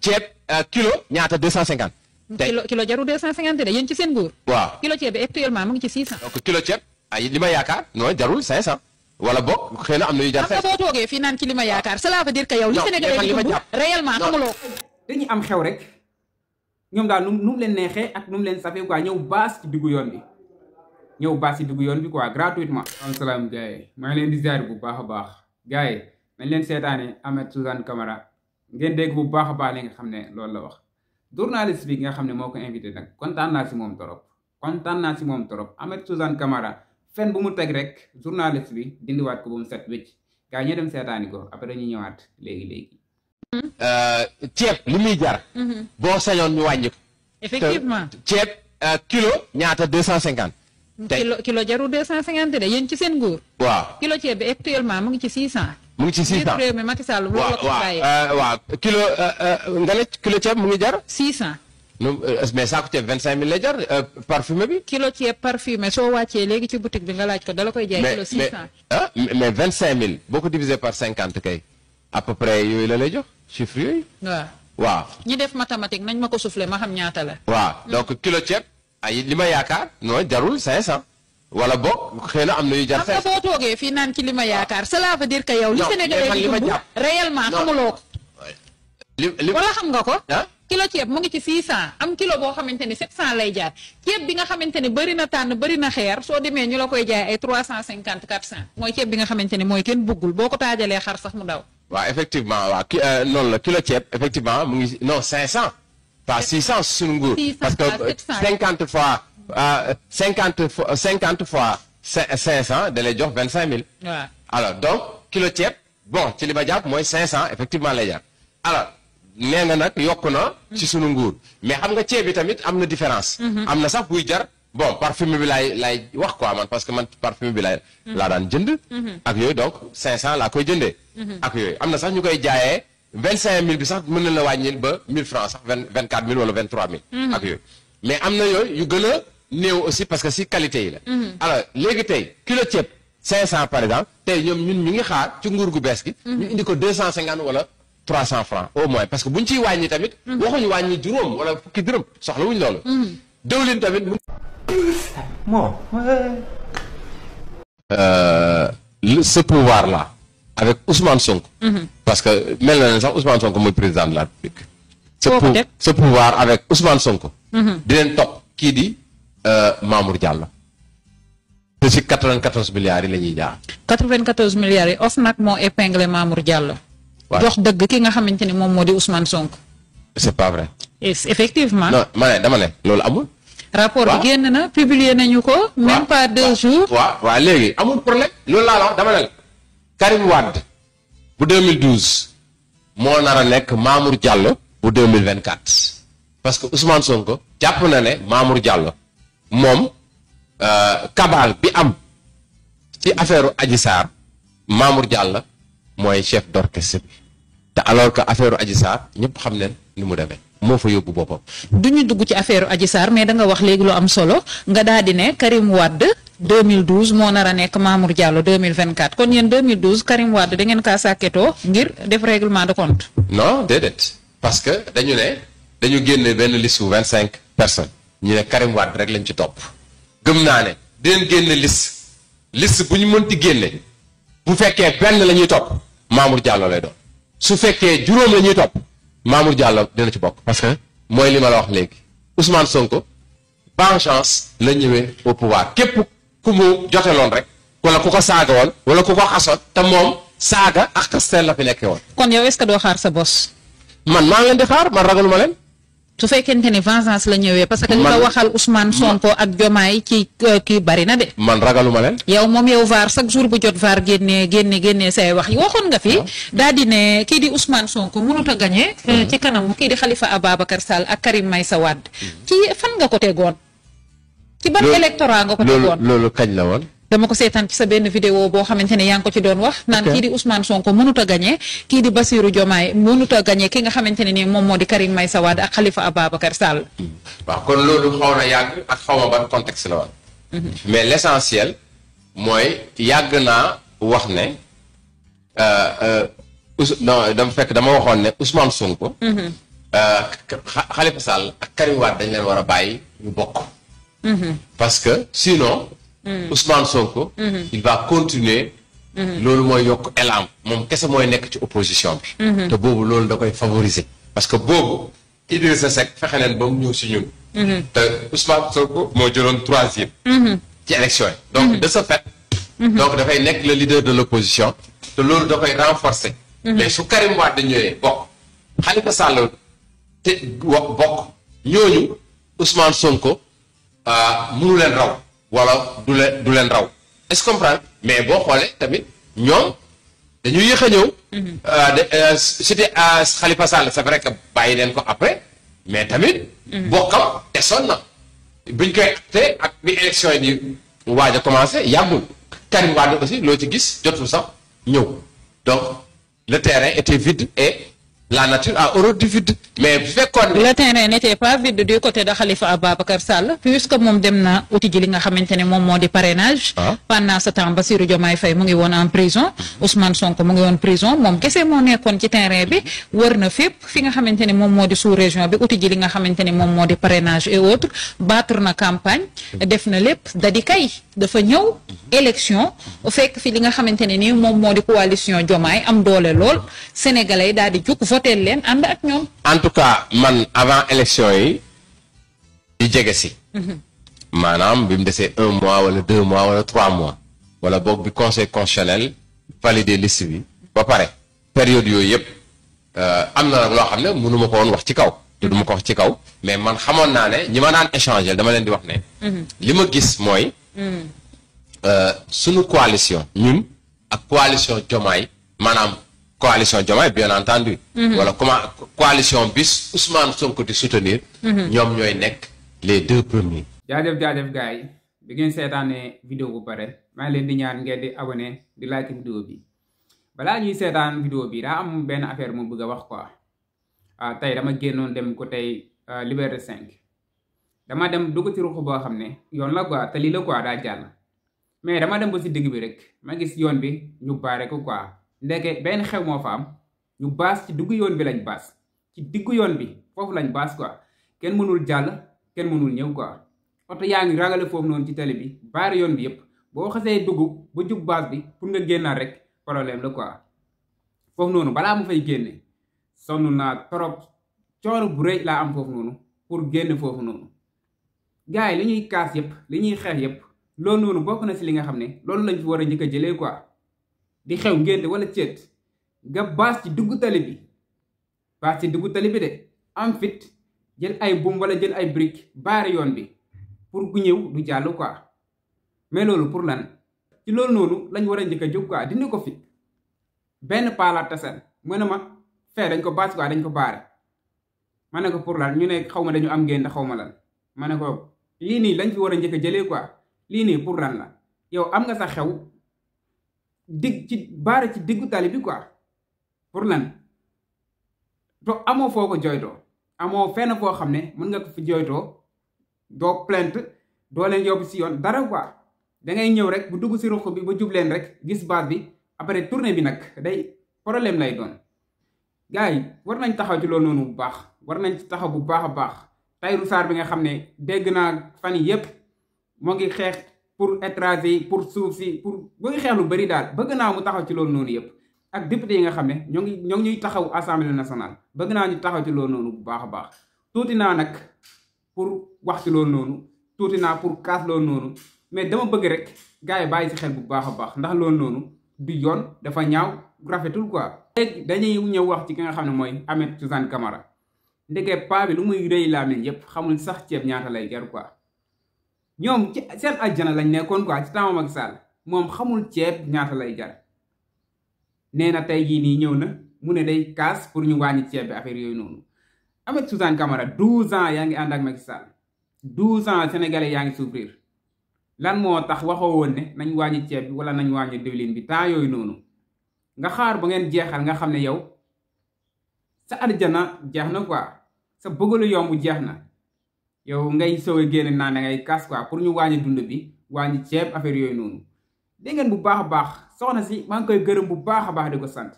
ceeb kilo ñaata 250. kilo jaru 250 de yéen ci seen nguur. waaw kilo ceeb bi actuellement mu ngi ci 600. donc kilo ceeb ay li ma yaakaar non jarul 500 wala boog xëy na am na yu jar 500. xam nga boo toogee fii naan ci li ma yaakaar cela veut dire que yow li Sénégalais di dund réellement xamuloo. dañuy am xew rek ñoom daal nu mu leen neexee ak nu mu leen safee quoi ñëw baas ci diggu yoon bi quoi gratuitement. salaam gars yi maa ngi leen di ziar bu baax a baax gars yi nañ leen seetaane Ahmed Suzanne Camara ngeen dégg bu baax a baax li nga xam ne loolu la wax journaliste bi nga xam ne moo ko invité nag kontaan naa si moom torop Ahmed Suzanne Camara fen bu mu teg rek journaliste bi dindiwaat ko ba mu set wécc gars yi ñu dem seetaani ko après ñu ñëwaat léegi. ceeb li muy jar. boo sañoon ñu wàññi ko. effectivement ceeb kilo ñaata 250. kilo jaru 250 de yéen ci seen nguur. waaw kilo ceeb bi actuellement mu ngi ci 600. mu ngi ci 600 réew mi Macky Sall loolu la ko bàyyee. waaw kilo nga ne kilo ceeb mu ngi jar. 600. mais saako ceeb 25000 lay jar parfumé bi. kilo ceeb parfumé soo wàccee léegi ci boutique bi nga laaj ko dala koy jaay kilo 600. mais 25000 boo ko divisé par 50 kay à peu près yooyu la lay jox chiffre yooyu. waaw. ñi def mathématique nañ ma ko soufflé ma xam ñaata la. waaw donc kilo ceeb ay li ma yaakaar non jarul 500. wala boog xëy na am na yu jar 500. xam nga boo toogee fii naan ci li ma yaakaar cela veut dire que yow li Sénégalais di dund réellement xamuloo ko. wala xam nga ko. kilo ceeb mu ngi ci 600 am kilo boo xamante ni 700 lay jaar ceeb bi nga xamante ni bëri na tànn bëri na xeer soo demee ñu la koy jaay ay 350 400 mooy ceeb bi nga xamante ni mooy kenn bëggul boo ko taajalee xar sax mu daw. waaw effectivement waaw noonu la kilo ceeb effectivement mu ngi non 500 pas 600 suñu nguur. parce que 50 fois 500 da lay jox 25000. waaw alors donc kilo ceeb bon ci li ma jàpp mooy 500 effectivement lay jar alors. nee nga nag yokk na ci sunu nguur mais xam nga ceeb bi tamit am na différence. am na sax buy jar bon parfumé bi laay wax quoi man parce que man parfumé bi laa daan jënd. ak yooyu donc 500 laa koy jëndee. ak yooyu am na sax ñu koy jaayee 25000 bi sax mën na la wàññil ba 1000 francs sax 24000 wala 23000. ak yooyu mais am na yooyu yu gën a néew aussi parce que si qualité yi la. alors léegi tey kilo ceeb 500 par exemple tey ñoom ñun ñu ngi xaar ci nguur gu bees gi. ñu indi ko 250 wala. 300 francs au moins parce que buñ ciy wàññi tamit. waxuñu wàññi juróom wala fukki dërëm soxla wuñ loolu. dëwlin tamit mu. ce pouvoir là avec Ousmane Sonko. parce que mel na ne sax Ousmane Sonko mooy président de la République. ce pouvoir avec Ousmane Sonko. di leen topp kii di Mamour Diallo. te si 94 milliards yi la ñuy jaar. 94 milliards yi OFNAC moo épinglé Mamour Diallo. jox dëgg ki nga xamante ni moom moo di Ousmane Sonko. c'est pas vrai. effectivement. non dama ne loolu amul. rapport bi génn na publier nañu ko. même pas 2 jours. waaw léegi amul problème. loolu laa la wax dama ne la Karim Wade bu 2012 moo nar a nekk Mamour Diallo bu 2024 parce que Ousmane Sonko jàpp na ne Mamour Diallo moom cabale bi am ci affaire Adji Sarr Mamour Diallo. mooy chef d'orchestre bi te alors que affaire Adji Sarr ñëpp xam ne ni mu demee moo fa yóbbu boppam. du ñu dugg ci affaire Adji Sarr mais da nga wax léegi lu am solo nga daal di ne Karim Wade 2012 moo nar a nekk Mamour Diallo 2024 kon yéen 2012 Karim Wade da ngeen kaa sàkketoo ngir def règlement de compte. non déedéet parce que dañu génne benn liste bu 25 personnes ñu ne Karim Wade rek lañ ci topp gëm naa ne dinañ génne liste bu ñu mënti génne bu fekkee benn la ñuy topp. Mamour Diallo lay doon su fekkee juróom la ñuy topp Mamour Diallo dina ci bokk parce que mooy li ma la wax léegi Ousmane Sonko vengeance la ñëwee au pouvoir képp ku mu joteloon rek wala ku ko saaga woon wala ku ko xasoon te moom saaga ak xastel la fi nekkee woon. kon yow est-ce que doo xaar sa bos. man maa ngi leen di xaar man ragaluma leen. su fekkente ni vengeance la ñëwee parce que li nga waxal Ousmane Sonko ak Diomaye ci kii bari na de. man ragaluma leen. yow moom yow VAR chaque jour bu jot VAR génnee say wax yi waxoon nga fi. daal di ne kii di Ousmane Sonko mënut a gagné. ci kanam kii di Khalifa Ababacar Sall ak Karim Meïssa Wade. ci fan nga ko tegoon. ci ban électorat nga ko tegoon loolu kañ la woon. dama ko seetaan ci sa benn vidéo boo xamante ne yaa ngi ko ci doon wax. naan kii di Ousmane Sonko mënut a gagné kii di Bassirou Diomaye mënut a gagné ki nga xamante ne ni moom moo di Karim Meïssa Wade ak Khalifa Ababacar Sall. waaw kon loolu xaw na yàgg ak xaw ma ban contexte la woon. mais l'essentiel mooy yàgg naa wax ne non dama waxoon ne Ousmane Sonko. Khalifa Sall ak Karim Wade dañ leen war a bàyyi ñu bokk. parce que sinon. Ousmane Sonko. il va continuer. loolu mooy yokk elam moom kese mooy nekk ci opposition bi. te boobu loolu da koy favoriser. parce que boobu Idrissa Seck fexe neen ba mu ñëw si ñun. te Ousmane Sonko moo jëloon 3e. ci élection yi. donc de ce fait. donc dafay nekk le leader de l' opposition. te loolu da koy renforcer. mais su Karim Wade ñëwee bokk. Khalifa Sall te bokk ñooñu Ousmane Sonko mënu leen raw wala du leen raw est-ce que comprendre mais boo xoolee tamit ñoom dañuy yéex a ñëw. c'était Khalifa Sall c'est vrai que bàyyi leen ko après mais tamit. bokkam desoon na. buñ koy te ak bi élection yi di waaj a commencé yàggul Karim Wade aussi loo ci gis jotul sax ñëw donc le terrain était vide et. La nature a horreur du vide. Mais bu fekkoon le terrain n'était pas vide du côté de Khalifa Ababacar Sall puisque moom dem na uti ji li nga xamante ne moom moo di parrainage. pendant ce temps Bassirou Diomaye Faye mu ngi woon en prison. Ousmane Sonko mu ngi woon prison moom kese moo nekkoon ci terrain bi wër na fépp fi nga xamante ne moom moo di sous région bi uti ji li nga xamante ne moom moo di parrainage et autres battre na campagne. def na lépp da di kay dafa ñëw élection fekk fi li nga xamante ne ni moom moo di coalition Diomaye am doole lool sénégalais daal di jug voté leen ànd ak ñoom. en tout cas man avant élection yi di jege si. maanaam bi mu desee 1 mois wala 2 mois wala 3 mois wala boog bi conseil constitutionnel validé liste bi ba pare période yooyu yëpp am na nag loo xam ne mënu ma ko woon wax ci kaw. te du ma ko wax ci kaw mais man xamoon naa ne ñi ma daan échanger dama leen di wax ne. li ma gis mooy. sunu coalition ñun ak coalition Diomaye maanaam. coalition Diomaye bien entendu. wala comment coalition bis Ousmane Sonko di soutenir. ñoom ñooy nekk les 2 premiers. jaajëf gars yi bi ngeen seetaanee vidéo bu pare maa ngi leen di ñaan ngeen di abonné di like vidéo bi balaa ñuy seetaan vidéo bi daa am benn affaire mu bëgg a wax quoi tey dama génnoon dem ko tey Liberté 5 dama dem dugg ci ruq boo xam ne yoon la quoi te lii la quoi daa jàll mais dama dem ba si digg bi rek ma gis yoon bi ñu baare ko quoi. ndeke benn xew moo fa am ñu baas ci diggu yoon bi lañ baas ci diggu yoon bi foofu lañ baas quoi kenn mënul jàll kenn mënul ñëw quoi oto yaa ngi rangale foofu noonu ci tali bi baari yoon bi yëpp boo xasee dugg ba jub baas bi pour nga génnaat rek problème la quoi foofu noonu balaa mu fay génne sonn naa trop coono bu rëy laa am foofu noonu pour génn foofu noonu gars yi li ñuy kaas yëpp li ñuy xeex yëpp loolu noonu bokk na si li nga xam ne loolu lañ fi war a njëkk a jëlee quoi di xew ngénte wala ceet nga baas ci dugg tali bi baas ci dugg tali bi de am fit jël ay buum wala jël ay brique baari yoon bi pour ku ñëw du jàll quoi mais loolu pour lan ci loolu noonu lañ war a njëkk a jóg quoi dindi ko fit benn paalaat tasal mu ne ma fee dañ ko baas quoi dañ ko baare ma ne ko pour lan ñu ne xaw ma dañu am ngénte xaw ma lan ma ne ko lii nii lañ fi war a njëkk a jëlee quoi lii nii pour lan la yow am nga sa xew dig ci baare ci diggu tali bi quoi pour lan to amoo foo ko jooytoo amoo fenn foo xam ne mën nga ko fi jooytoo doo plainte doo leen yóbbu si yoon dara quoi dangay ñëw rek bu dugg si ruq bi ba jub leen rek gis baat bi après tournée bi nag day problème lay doon gars yi war nañ taxaw ci loolu noonu bu baax war nañ ci taxaw bu baax a baax Tahirou Sarr bi nga xam ne dégg naa fan yi yépp moo ngi xeex pour étranger yi pour suuf si pour bu ngi xeex lu bari daal bëgg naa mu taxaw ci loolu noonu yépp ak député yi nga xam ne ñoo ngi ñuy taxaw assemblée nationale bëgg naa ñu taxaw ci loolu noonu bu baax a baax tuuti naa nag pour wax ci loolu noonu tuuti naa pour kaas loolu noonu mais dama bëgg rek gars yi bàyyi si xel bu baax a baax ndax loolu noonu du yoon dafa ñaaw rafetul quoi. léegi dañuy ñëw wax ci ki nga xam ne mooy Ahmed Suzanne Camara ndeke paa bi lu muy rëy laa mel yépp xamul sax ceeb ñaata lay jar quoi ñoom ci seen àjjana lañ nekkoon quoi ci temps Macky Sall moom xamul ceeb ñaata lay jar nee na tey jii nii ñëw na mu ne day kaas pour ñu wàññi ceeb bi affaire yooyu noonu Ahmed Suzanne Camara 12 ans yaa ngi ànd ak Macky Sall 12 ans sénégalais yaa ngi souffrir lan moo tax waxoo woon ne nañ wàññi ceeb bi wala nañ wàññi diwlin bi temps yooyu noonu nga xaar ba ngeen jeexal nga xam ne yow sa àjjana jeex na quoi sa bëggalu yomb jeex na yow ngay soog a génn naan da ngay kaas quoi pour ñu wàññi dund bi wàññi ceeb affaire yooyu noonu dégg ngeen bu baax a baax soxna si maa ngi koy gërëm bu baax a baax di ko sant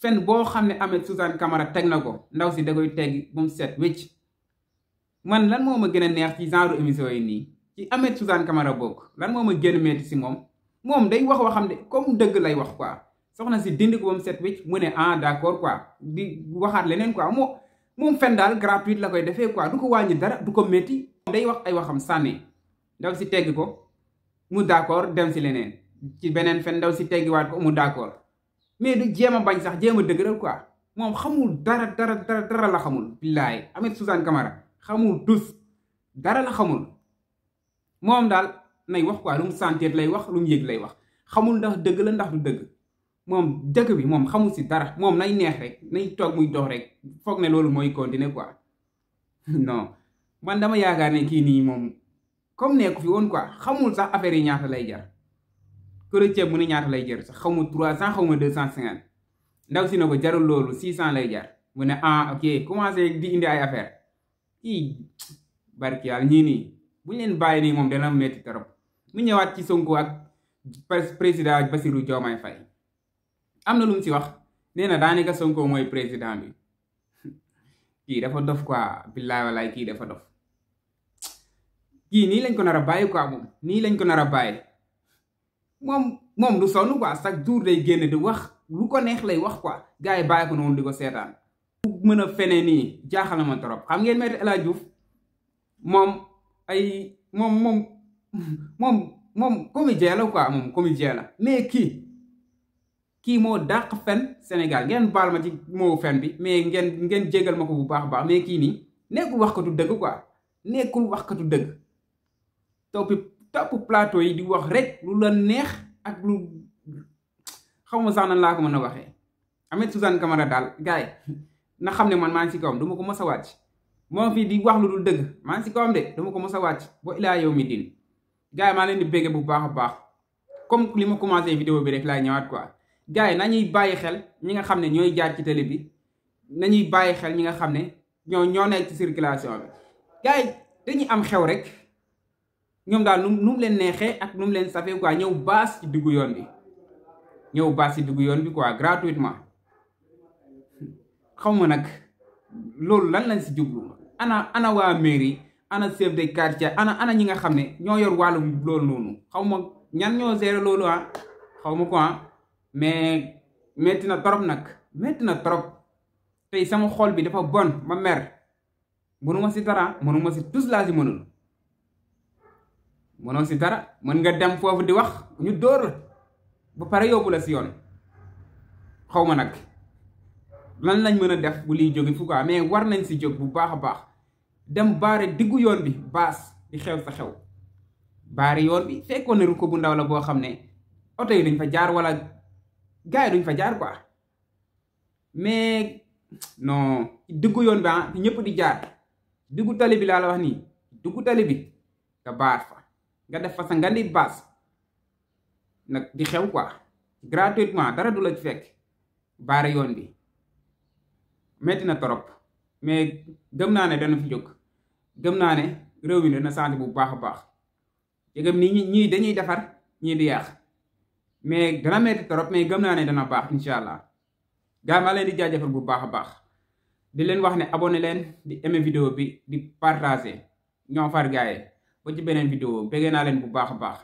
fen boo xam ne Ahmed Suzanne Camara teg na ko ndaw si da koy teggi ba mu set wécc. man lan moo ma gën a neex ci genre émission yi nii ci Ahmed Suzanne Camara bokk lan moo ma gën a metti si moom day wax waxam de comme dëgg lay wax quoi soxna si dindi ko ba mu set wécc mu ne d'accord quoi di waxaat leneen quoi moom fen daal gratuite la koy defee quoi du ko wàññi dara du ko métti day wax ay waxam sànni ndaw si teggi ko mu d'accord dem si leneen ci beneen fen ndaw si teggiwaat ko mu d'accord mais du jéem a bañ sax jéem a dëgëral quoi moom xamul dara la xamul billaay Ahmed Suzanne Camara xamul tus dara la xamul moom daal nay wax quoi lu mu sentir lay wax lu mu yëg lay wax xamul ndax dëgg la ndax du dëgg moom dëgg bi moom xamul si dara moom nay neex rek nay toog muy dox rek foog ne loolu mooy continuer quoi non man dama yaakaar ne kii nii moom comme nekku fi woon quoi xamul sax affaire yi ñaata lay jar kilo ceeb mu ne ñaata lay jar sax xaw ma 300 xaw ma 250 ndaw si ne ko jarul loolu 600 lay jar mu ne ok commencé di indi ay affaire barki yàlla ñii nii bu ñu leen bàyyi nii moom dana metti trop mu ñëwaat ci Sonko ak président Bassirou Diomaye Faye am na lu mu si wax nee na daanaka Sonko mooy président bi kii dafa dof quoi billaay walaay kii dafa dof kii nii lañ ko nar a bàyyi quoi moom nii lañ ko nar a bàyyi moom du sonn quoi chaque jour day génn di wax lu ko neex lay wax quoi gars yi bàyyi ko noonu di ko seetaan mën a fene nii jaaxal na ma trop xam ngeen Maître El Hadji Diouf moom comédien la quoi moom comédien la mais kii moo dàq fen Sénégal ngeen baal ma ci moo fen bi mais ngeen jégal ma ko bu baax a baax mais kii nii nekkul waxkatu dëgg quoi nekkul waxkatu dëgg topp plateau yi di wax rek lu la neex ak lu xaw ma sax nan laa ko mën a waxee Ahmed Suzanne Camara daal gars yi na xam ne man maa ngi si kawam duma ko mës a wàcc moom fii di wax lu dul dëgg maa ngi si kawam de dama ko mës a wàcc ba ilaa yow mi din gars yi maa leen di bégge bu baax a baax comme li ma commencé vidéo bi rek laay ñëwaat quoi gars yi nañuy bàyyi xel ñi nga xam ne ñooy jaar ci télé bi nañuy bàyyi xel ñi nga xam ne ñoo nekk ci circulation bi gars yi dañuy am xew rek ñoom daal nu mu leen neexee ak nu mu leen safee quoi ñëw baas ci diggu yoon bi quoi gratuitement xaw ma nag loolu lan lañ si jublu ana waa mairie ana chef de quartier ana ñi nga xam ne ñoo yor wàllu loolu noonu xaw ma ñan ñoo gérer loolu xaw ma ko mais metti na trop tey sama xol bi dafa bon ma mer mënuma si dara mënuma si tus laa si mënoo si dara mën nga dem foofu di wax ñu dóor la ba pare yóbbu la si yoon xaw ma nag lan lañ mën a def bu liy jóge fu quoi mais war nañ si jóg bu baax a baax dem baare diggu yoon bi baas di xew sa xew baare yoon bi fekkoon ne ruko bu ndaw la boo xam ne oto yi duñ fa jaar wala gars yi duñ fa jaar quoi mais non diggu yoon bi ñëpp di jaar diggu tali bi laa la wax nii diggu tali bi nga baar fa nga def fa sa nga di baas nag di xew quoi gratuitement dara du la ci fekk baare yoon bi metti na torop mais gëm naa ne dana fi jóg gëm naa ne réew mi dana sant bu baax a baax yëgam ni ñii dañuy defar ñii di yàq mais dana metti torop mais gëm naa ne dana baax incha allah gaa maa leen di jaajëfal bu baax a baax di leen wax ne abonné leen di aimer vidéo bi di partager ñoo far gaaye ba ci beneen vidéo bëggee naa leen bu baax a baax